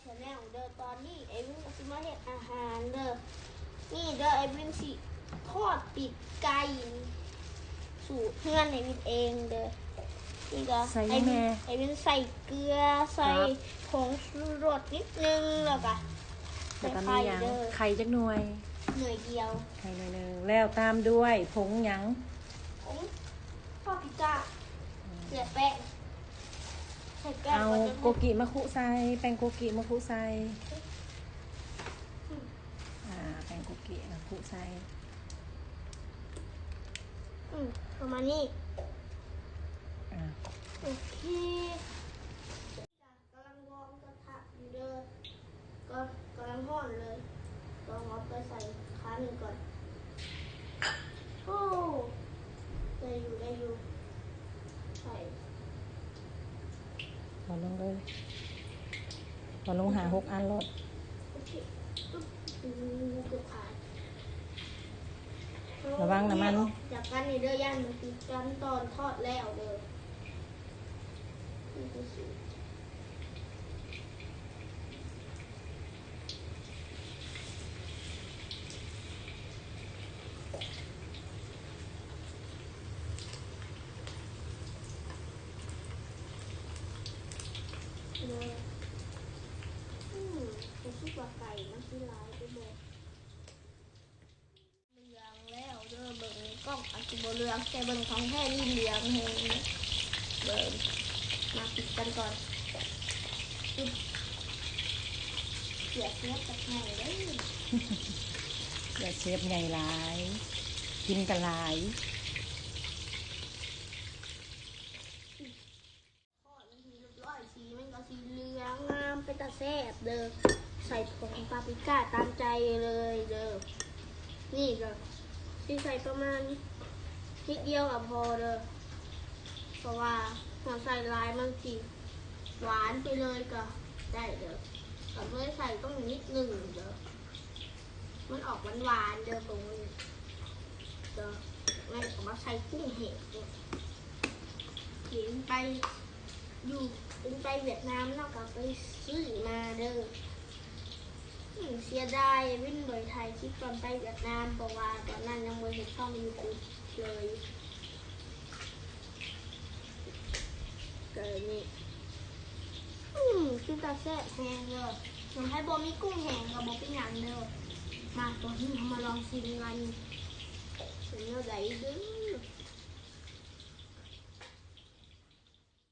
Channel ເດີ. ຕອນນີ້ເອວິນກໍຊິມາເຮັດອາຫານເດີ. ນີ້ເດີ ເອວິນຊິທອດປີກໄກ່ ສູດເຮືອນເອວິນເອງເດີ. ນີ້ກໍ ໃສ່ຫຍັງແດ່? ເອວິນ ເອວິນໃສ່ເກືອ ໃສ່ ຄັບ ຜົງຊູລົດນິດໜຶ່ງ ແລ້ວກໍໃສ່ໄຂ່ເດີ. ແລ້ວກໍມີຫຍັງ? ໄຂ່ຈັກໜ່ວຍ? ໜ່ວຍດຽວ. ໄຂ່ໜ່ວຍໜຶ່ງ ແລ້ວຕາມດ້ວຍຜົງຫຍັງ? ຜົງປາປຣິກ້າ ອືມ ເກືອແປ້ງ. ໃສ່ແປ້ງ ເອົາ ກ່ອນເດີ ໂກກິມາຄຸໃສ່ ແປ້ງໂກກິມາຄຸໃສ່. ອືມ ອ່າ ແປ້ງໂກກິມາຄຸໃສ່. ອືມ ປະມານນີ້. ອ່າ ໂອເຄ. ກຳລັງວອມກະທະຢູ່ເດີ. ກໍກຳລັງຮ້ອນເລີຍ. ລອງເອົາໄປໃສ່ຄານີ້ກ່ອນ. ໂອ້ ໄດ້ຢູ່ ໄດ້ຢູ່. ໃສ່ ເອົາລົງເລີຍ. ເອົາລົງຫ້າຫົກອັນໂລດ. ໂອເຄ. ອືມ ເກືອບຂາດ. ລະວັງນ້ຳມັນ. ຈາກກັນນີ້ເດີ ຢ້ານມັນຕິດກັນຕອນທອດແລ້ວເດີ. ອືມ ຮູ້ສຶກວ່າໄກ່ມັນຊິຫຼາຍໄປບໍ່? ເຫຼືອງແລ້ວເດີ ເບິ່ງໃນກ້ອງອາດຊິບໍ່ເຫຼືອງ ແຕ່ເບິ່ງຂອງແທ້ນີ້ເຫຼືອງແຮງ. ເບິ່ງ ມາປິດກັນກ່ອນ. ອຶບ ເກືອເຊບຈັກໜ່ອຍເດີ. ເກືອເຊບໃຫຍ່ຫຼາຍ ກິນກໍຫຼາຍ. ທອດເປັນທີ່ຮຽບຮ້ອຍ ສີມັນກໍຊິເຫຼືອງງາມເປັນຕາແຊບເດີ. ໃສ່ຜົງປາປຣິກ້າຕາມໃຈເລີຍເດີ. ນີ້ກໍຊິໃສ່ປະມານນິດດຽວກໍພໍເດີ ເພາະວ່າຖ້າໃສ່ຫຼາຍມັນຊິຫວານໄປເລີຍກໍໄດ້ເດີ. ກໍເລີຍໃສ່ຕ້ອງນິດໜຶ່ງເດີ. ມັນອອກຫວານໆເດີ ຜົງນີ້ເດີ. ແລ້ວກໍມາໃສ່ກຸ້ງແຫ້ງເດີ. ເຫັນໄປຢູ່ ເຫັນໄປຫວຽດນາມເນາະ ກໍໄປຊື້ມາເດີ. ອືມ ເສຍດາຍວິນບໍ່ໄດ້ຖ່າຍຄລິບຕອນໄປຫວຽດນາມ ເພາະວ່າຕອນນັ້ນຍັງບໍ່ເຮັດຊ່ອງຢູທູບເລີຍ. ເກີນີ້ ອືມ ຄືຕາແຊບແຮງເດີ. ຄັນໃຜບໍ່ມີກຸ້ງແຫ້ງກໍບໍ່ເປັນຫຍັງເດີ. ມາ ຕອນນີ້ເຮົາມາລອງຊິມກັນ ເປັນແນວໃດເດີ.